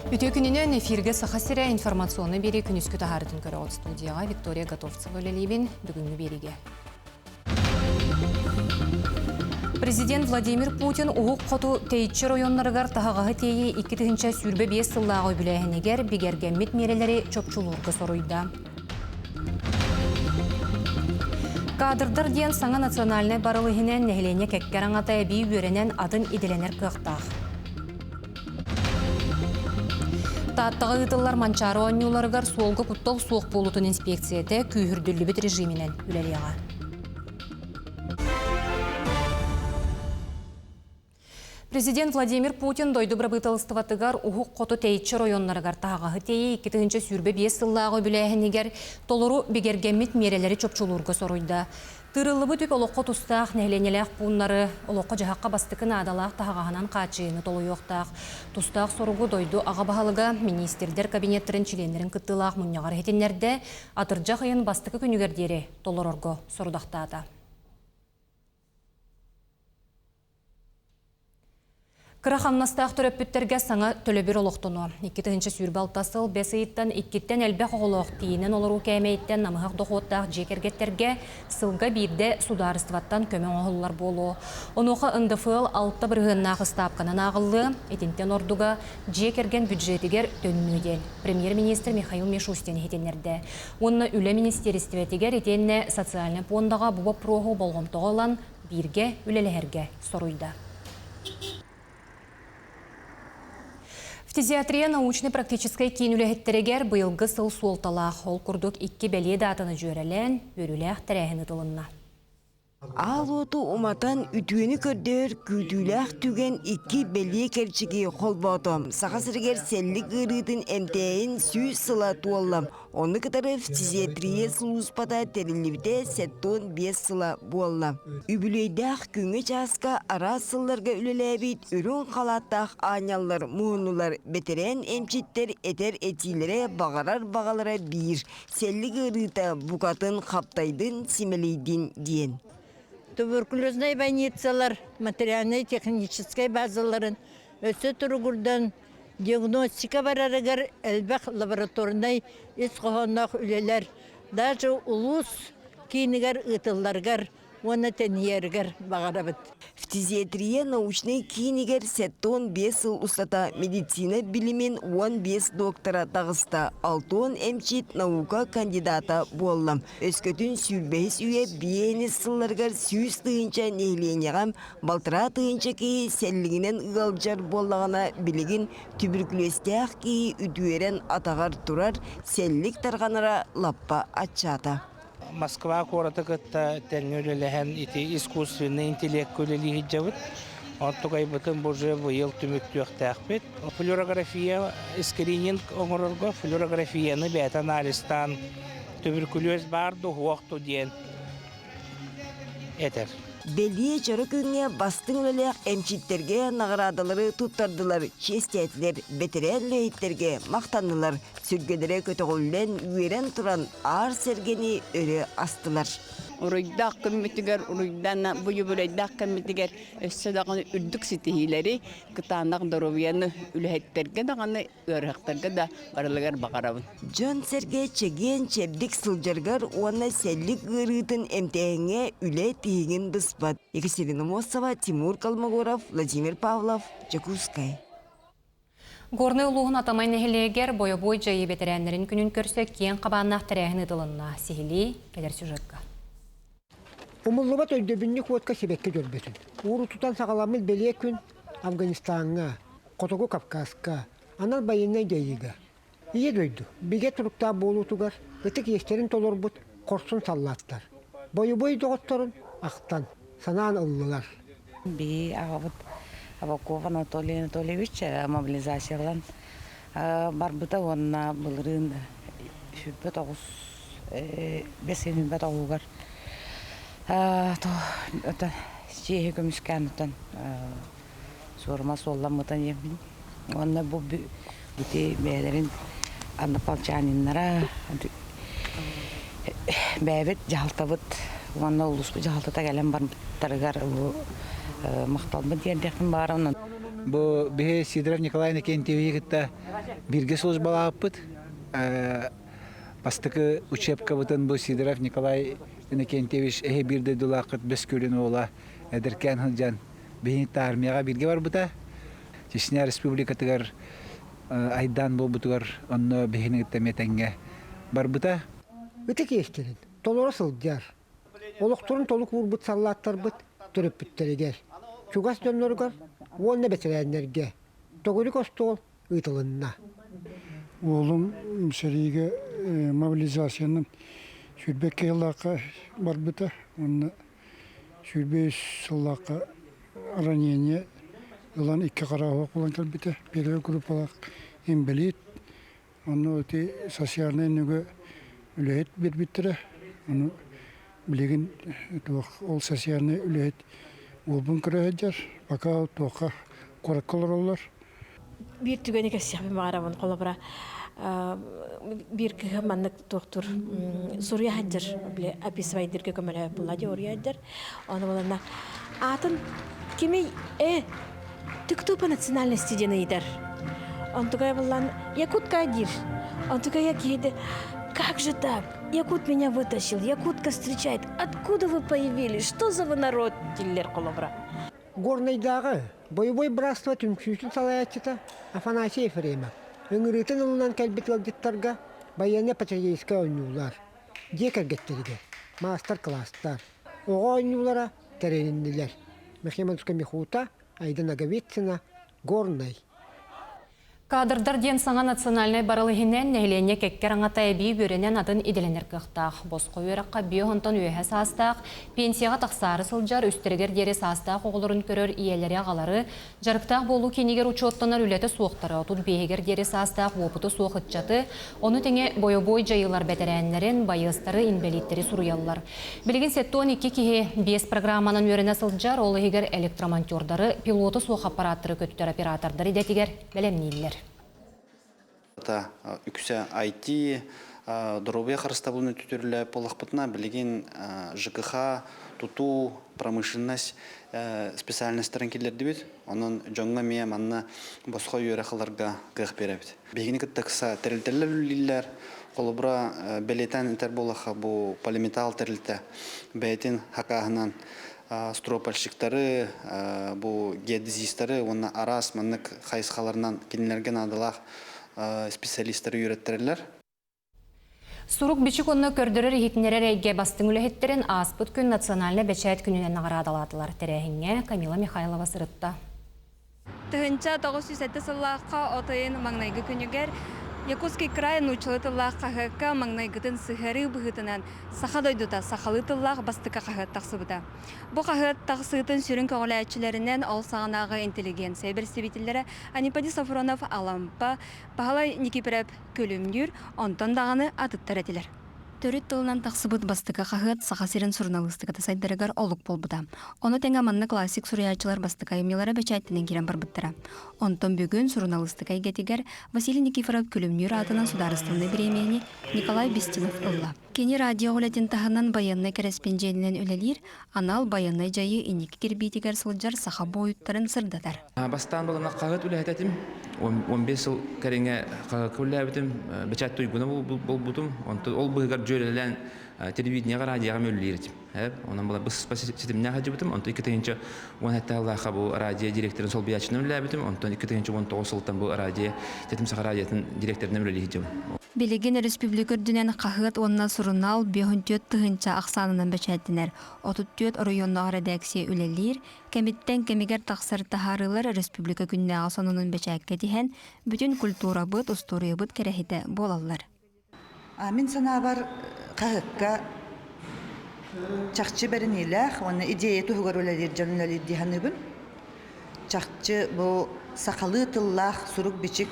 Үтүө күнүнэн эфиргэ Саха сирэ информационнай биэрии күнүскү таһаарытын көрөҕүт студияҕа Виктория Готовцева үлэлиибин бүгүҥҥү биэриигэ. Президент Владимир Путин Уһук Хоту тэйиччи оройуоннарыгар таһаҕаһы тиэйии 2025 сыллааҕы үбүлээһинигэр бигэргэммит миэрэлэри чопчулуурга соруйда. Кадрдар диэн саҥа национальнай барыл иһинэн нэһилиэнньэ кэккэ араҥата эбии үөрэнэн атын идэлэнэр кыахтаах. Тааттаҕа ыытыллар Манчаары оонньууларыгар суолга куттал суох буолуутун инспекцията күүһүрдүллүбүт режиминэн үлэлиэҕэ. Президент Владимир Путин дойду бырабыыталыстыбатыгар Уһук Хоту тэйиччи оройуоннарыгар таһаҕаһы тиэйии 2025 сыллааҕы үбүлээһинигэр толору бигэргэммит миэрэлэри чопчулуурга соруйда. Тыырыллыбыт үп олоххо тустаах нэһилиэнньэлээх пууннары олоххо-дьаһахха бастакы наадалаах таһаҕаһынан хааччыйыыны толуйуохтаах. Тустаах соругу дойду аҕа баһылыга, миниистирдэр кабинеттарын чилиэннэрин кыттыылаах мунньаҕар иһитиннэрдэ, атырдьах ыйын бастакы күнүгэр диэри толорорго сорудахтаата. Кыра хамнастаах төрөппүттэргэ саҥа төлөбүр олохтонуо. 2026 сыл бэс ыйыттан иккиттэн элбэх оҕолоох тиийинэн олоруу кээмэйиттэн намыһах дохуоттаах дьиэ кэргэттэргэ сылга биирдэ судаарыстыбаттан көмө оҥоһуллар буолуо. Онуоха НДФЛ алта бырыһыаннаах ыстаапканан ааҕыллыа, итинтэн ордуга дьиэ кэргэн бюджетигэр төннүө диэн премьер-министр Михаил Мишустин иһитиннэрдэ. Уонна үлэ министиэристибэтигэр итиэннэ социальнай пуондаҕа бу боппуруоһу болҕомтоҕо ылан бииргэ үлэлэһэргэ соруйда. Фтизиатрия научнай-практическай киин үлэһиттэригэр быйылгы сыл суолталаах, ол курдук икки бэлиэ даатаны дьүөрэлээн, үөрүүлээх тэрээһин ыытылынна. Аал уоту уматан үтүөнү көрдөһөр күүтүүлээх түгэн икки бэлиэ кэрчиги холбоото. Саха сиригэр сэллик ыарыытын эмтээһин 100 сыла туолла. Ону кытары фтизиатрия сулууспата тэриллибитэ 75 сыла буолла. Үбүлүөйдээх күҥҥэ чааска араас сылларга үлэлээбит үрүҥ халааттаах аанньаллар муһуннулар, бэтэрээн эмчиттэр этэр этиилэрэ, баҕарар баҕалара биир, сэллик ыарыыта букатын хаптайдын, симэлийдин диэн. Туберкулезнай больницалар материальнай-техническэй базаларын өссө туругурдан Диагностика барарыгар элбэх лабораторнай ис хоһоонноох үлэлэр даже улуус киинигэр ыытылларыгар уонна тэнийэригэр баҕарабыт. Фтизиатрия научнай киинигэр 75 сыл устата медицина билимин 15 доктора таҕыста, 60 эмчит наука кандидата буолла. Өскөтүн сүүрбэһис үйэ биэнис сылларыгар 100 тыһыынча нэһилиэнньэҕэ Балтараа тыһыынча киһи сэллигинэн ыалдьар буоллаҕына, билигин түбүркүлүөстээх киһи үтүөрэн атаҕар турар, сэллик тарҕанара лаппа аччаата. Москва куораты кытта тэҥҥэ үлэлэһэн ити искусственный интеллекткэ үлэлии сылдьабыт. Онтукайбытын бу уже быйыл түмүктүөхтээхпит. Флюорография скрининг оҥорорго флюорографияны бэйэтэ анализтаан түбүркүлүөс баар дуо, суох дуо диэн этэр. Бэлиэ дьоро күҥҥэ бастыҥ үлэлээх эмчиттэргэ наҕараадалары туттардылар, чиэстээтилэр, бэтэрээн үлэһиттэргэ махтаннылар, сүргэлэрэ көтөҕүллэн, үөрэн туран аар сэргэни өрө астылар. Уруйдаах күммүтүгэр уруйдана, бу юбилейдаах кэммитигэр өссө даҕаны үрдүк ситиһиилэри, кытаанах доруобуйаны үлэһиттэргэ даҕаны ыарыһахтарга да барылыгар баҕарабын. Дьон-сэргэ чэгиэн-чэбдик сылдьарыгар уонна сэллик ыарыытын эмтээһиҥҥэ үлэ тиһигин быспат. Екатерина Мосова, Тимур Колмогоров, Владимир Павлов, Дьокуускай. Горнай улууһун Атамай нэһилиэгэр бойобуой дьайыы бэтэрээннэрин күнүн көрсө киэҥ хабааннаах тэрээһин ыытылынна. Сиһилии кэлэр сюжетка. Умуллубат өйдөбүнньүк уотка сибэкки дьөрбөтүн. Уурутутан саҕаламмыт бэлиэ күн Афганистаҥҥа, Хотугу Кавказка, анал байыаннай дьайыыга Ийэ дойду бигэ туруктаах буолуутугар ытык иэстэрин толорбут хорсун саллааттар бойобуой доҕотторун ахтан, санаан ыллылар. Биһи аҕабыт Аваков Анатолий Анатольевич мобилизациялан барбыта уонна былырыын 29 бэс тоҕугар чиэһи көмүскээн отон суорума суолламмытын ийэбин уонна бу ити бэйэлэрин однополчаниннара бэйэбит дьаһалтабыт уонна улууспут дьаһалтата кэлэн барбыттарыгар махталбын тиэрдиэхпин баҕарабын. Бу биһи Сидоров Николай Иннокентьевиһи кытта бииргэ службалаабыппыт. Бастакы учебкабытын бу Сидоров Николай Иннокентьевич эһи биир дойдулааххыт Бэскүөлүн уола эдэркээн сылдьан биһини армияҕа бииргэ барбыта. Чечня Республикатыгар айдаан буолбутугар онно биһини кытта эмиэ тэҥҥэ барбыта. Ытык иэстэрин толоро сылдьар. Олохторун толук уурбут саллааттарбыт төрөппүттэригэр, чугас дьонноругар уонна бэтэрээннэргэ төгүрүк остуол ыытылынна. Уолум сэриигэ мобилизациянан 22 сыллаахха барбыта уонна 23 сыллаахха ранение ылан икки хараҕа булан кэлбитэ. Первый группалаах инбэлиит. Онно ити социальнай нүгэ үлэһит биэрбиттэрэ. Ону билигин туох ол социальнай үлэһит уолбун көрө сылдьар. Пока туохха куоракка олороллор. Биир түгэни кэпсиэхпин баҕарабын. Холобура, биир кыһа маннык туохтур суруйа сылдьар, били описывайдырга көмөлөһө буолла дии уруйа сылдьар. Ону буланна аатын кимий ты кто по национальности диэн ыйытар. Онтугай буллан якутка диир. Онтугая киһиде как же так? Якут меня вытащил, якутка встречает. Откуда вы появились? Что за вы народ? Дииллэр холобура. Горнайдааҕы боевой братство түмсүүтүн салайааччыта Афанасий Ефремов ыҥырыытын ылынан кэлбит ыалдьыттарга байыаннай-патриотическай оонньуулар, дьиэ кэргэттэригэр маастар-кылаастар, оҕо оонньуулара тэрилиннилэр. Михаил Михута, Айда Ноговицына, Горнай. Кадрдар диэн саҥа национальнай барыл иһинэн нэһилиэнньэ кэккэ араҥата эбии үөрэнэн атын идэлэнэр кыахтаах. Босхо үөрэххэ биэ онтон үөһэ саастаах, пенсияҕа тахсаары сылдьар, үстэригэр диэри саастаах оҕолорун көрөр ийэлэри-аҕалары, дьарыктаах буолуу киинигэр учуоттанар үлэтэ суохтары, 35-гэр диэри саастаах уопута суох ыччаты, ону тэҥэ бойобуой дьайыылар бэтэрээннэрин, байыастары, инбэлииттэри суруйаллар. Билигин 72 киһи биэс программанан үөрэнэ сылдьар, ол иһигэр электромонтердары, пилота суох аппараттары көтүтэр оператордар идэтигэр бэлэмнииллэр. Үксэ IT, доруобуйа харыстабылын өттүтүрлэ буоллахпытына, билигин ЖКХ, тутуу, промышленность специальностарын киллэрдибит. Онон дьоҥҥо эмиэ манна босхо үөрэх ыларга кыах биэрэбит. Биһигини кытта ыкса тэрилтэлэр үлэлииллэр. Холобура, бэлиэтээн этэр буоллахха, бу полиметалл тэрилтэ бэйэтин хакааһынан стропольщиктары, бу геодезистары уонна араас маннык хайысхаларынан кинилэргэ наадалаах специалистары үөрэттэрэллэр. Сурук-бичик уонна көрдөрөр-иһитиннэрэр эйгэ бастыҥ үлэһиттэрин ааспыт күн национальнай бэчээт күнүнэн наҕараадалаатылар. Тэрээһиҥҥэ Камила Михайлова сырытта. 1907 сыллаахха от ыйын маҥнайгы күнүгэр Якутский край нууччалыы тыллаах хаһыакка маҥнайгытын сыһыарыы быһыытынан Саха дойдута сахалыы тыллаах бастакы хаһыат тахсыбыта. Бу хаһыат тахсыытын сүрүн көҕүлээччилэринэн ол саҕанааҕы интеллигенция бэрэстэбиитэллэрэ Анипади Софронов, Алампа, Баһылай Никифоров Күлүмнүүр, онтон даҕаны атыттар этилэр. Төрүт тылынан тахсыбыт бастакы хаһыат Саха сирин суруналыыстыката сайдарыгар олук буолбута. Ону тэҥэ манна классик суруйааччылар бастакы айымньылара бэчээттэнэн киирэн барбыттара. Онтон бүгүн суруналыыстыка эйгэтигэр Василий Никифоров Күлүмнүүр аатынан судаарыстыбаннай бириэмийэни Николай Бестинов ылла. Кини радио үлэтин таһынан байыаннай кэрэспэндьиэнинэн үлэлиир, анал байыаннай дьайыы инники кирбиитигэр сылдьар саха буойуттарын сырдатар. Бастаан балана хаһыат үлэһитэ этим. 15 сыл кэриҥэ хаһыакка үлэлээбитим, бэчээт туйгуна буолбутум. Онтон ол быыһыгар дьүөрэлээн телевидениеҕэ, радиоҕа үлэлиир этим. Онон была быспа ситимнээх сылдьыбытым. Онтон 2017 сыллаахха бу радио директорын солбуйааччынан үлэлээбитим. Онтон 2019 сылтан бу радио Тэтим Саха радиотын директорынан үлэлии сылдьабын. Билигин өрөспүүбүлүкэ үрдүнэн хаһыат уонна сурунаал 54 тыһыынча ахсаанынан бэчээттэнэр. 34 оройуоннаах эрэдээксийэ үлэлиир, Кэмиттэн кэмигэр тахсар таһаарыылар өрөспүүбүлүкэ күннээҕи сонунун бэчээккэ тиһэн, бүтүн культурабыт, устуоруйабыт кэрэһитэ буолаллар. Мин санаабар, хаһыакка чахчы бэриниилээх уонна идея туһугар үлэлиир дьон үлэлиир дии саныыбын. Чахчы бу сахалыы тыллаах сурук-бичик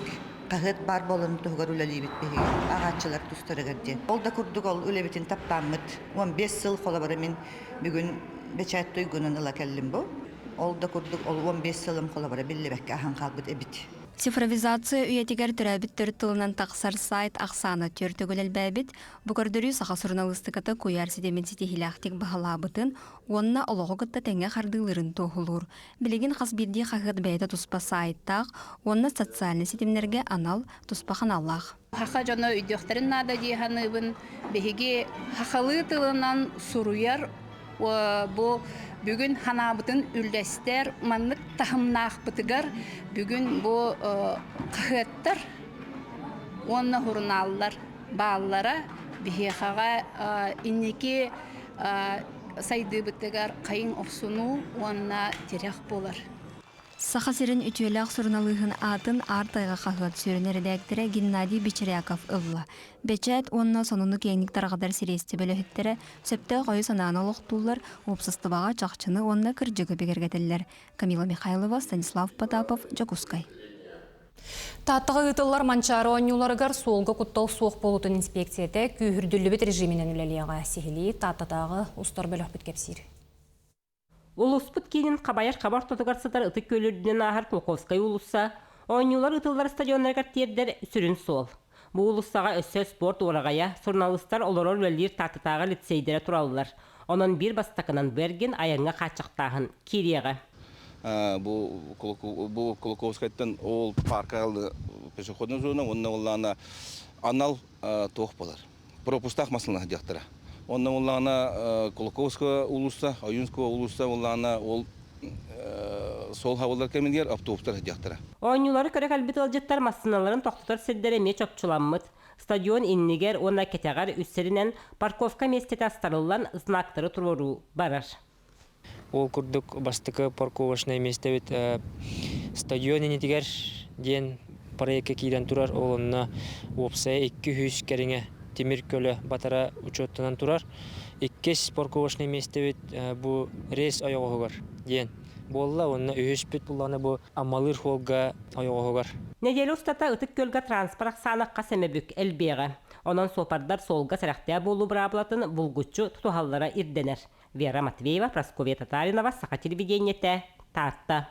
хаһыат баар буоларын туһугар үлэлиибит биһиги ааҕааччылар тустарыгар диэн. Ол да курдук ол үлэбитин таптааммыт 15 сыл холобура мин Бүгүн бэчээт туйгунун ыла кэллим бу. Ол да курдук ол 15 сылым холобура биллибэккэ аһан хаалбыт эбит. Цифровизация үйэтигэр төрөөбүт төрүт тылынан тахсар сайт ахсаана түөрт төгүл элбээбит. Бу көрдөрүү саха суруналыыстыката куйаар ситимин ситиһиилээхтик баһылаабытын уонна олоҕу кытта тэҥҥэ хардыылыырын туоһулуур. Билигин хас биирдии хаһыат бэйэтэ туспа саайтаах уонна социальнай ситимнэргэ анал туспа ханааллаах. Саха дьоно өйдүөхтэрин наада дии саныыбын. Биһиги сахалыы тылынан суруйар бу бүгүн санаабытын үллэстэр маннык таһымнаахпытыгар бүгүн бу хаһыаттар уонна сурунааллар бааллара биһиэхэҕэ инники сайдыыбытыгар хайыҥ охсунуу уонна тирэх буолар. Саха сирин үтүөлээх суруналыыһын аатын Аар тайҕа хаһыат сүрүн эрэдээктэрэ Геннадий Бечеряков ылла. Бэчээт уонна сонуну киэҥник тарҕатар сириэстибэ үлэһиттэрэ сөптөөх өйү-санааны олохтууллар, уопсастыбаҕа чахчыны уонна кырдьыгы бигэргэтэллэр. Камила Михайлова, Станислав Потапов, Дьокуускай. Тааттаҕа ыытыллар Манчаары оонньууларыгар суолга куттал суох буолуутун инспекцията күүһүрдүллүбүт режиминэн үлэлиэҕэ. Сиһилии Тааттатааҕы устар бөлөхпүт кэпсиир. Улууспут киинин хабайар хаба ортотугар сытар Ытык Күөл үрдүнэн ааһар Кулаковскай уулусса, оонньуулар ыытыллар стадионнарыгар тиэрдэр сүрүн суол. Бу уулуссаҕа өссө спорт уораҕайа, суруналыыстар олорор-үлэлиир Тааттатааҕы лицейдэрэ тураллар. Онон биир бастакынан бу эргин айаҥҥа хааччахтааһын киириэҕэ. Бу бу Кулаковскайтан ол парка пешеходная зона уонна оллаана анал туох болар пропустаах массыына диэхтэрэ. Онно уллаана Кулаковская улуусса, Ойуунская улуусса уллаана ол суол хабыллар кэмигэр автобустар диэхтэрэ. Оонньуулары көрө кэлбит ыалдьыттар массыыналарын тохтотор сирдэрэ эмиэ чопчуламмыт. Стадион иннигэр уонна кэтэҕэр үс сиринэн парковка миэстэтэ астарыллан знактары туруоруу барар. Ол курдук бастакы парковочнай миэстэбит стадион иннитигэр диэн проекка киирэн турар. Ол онно уопсайа 200 кэриҥэ тимир көлө батара учуоттанан турар. Иккис парковочнай миэстэбит бу рейс ойоҕоһугар диэн буолла. Уонна үһүспүт буллаҕына бу Аммалыыр суолга ойоҕоһугар. Нэдиэлэ устата Ытык Күөлгэ транспорт ахсаана хас эмэ бүк элбиэҕэ. Онон суоппардар суолга сэрэхтээх буолуу быраабылатын булгуччу тутуһаллара ирдэнэр. Вера Матвеева, Прасковья Татаринова, Саха телевидениетэ, Таатта.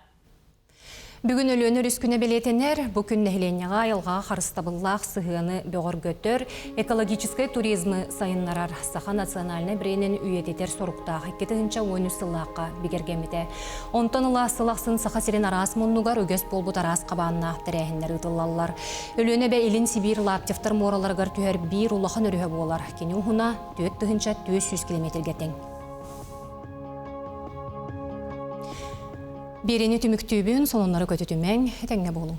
Бүгүн Өлүөнэ өрүс күнэ бэлиэтэнэр. Бу күн нэһилиэнньэҕэ айылҕаҕа харыстабыллаах сыһыаны бөҕөргөтөр, экологическай туризмы сайыннарар, саха национальнай брендин үйэтитэр соруктаах 2013 сыллаахха бигэргэммитэ. Онтон ыла сыл ахсын Саха сирин араас муннугар үгэс буолбут араас хабааннаах тэрээһиннэр ыытыллаллар. Өлүөнэ эбэ Илин Сибиир Лаптевтар муораларыгар түһэр биир улахан өрүһэ буолар. Кини уһуна 4400 километрга тэҥ. Биэриини түмүктүүбүн, сонуннары көтүтүмэҥ, этэҥҥэ буолуҥ.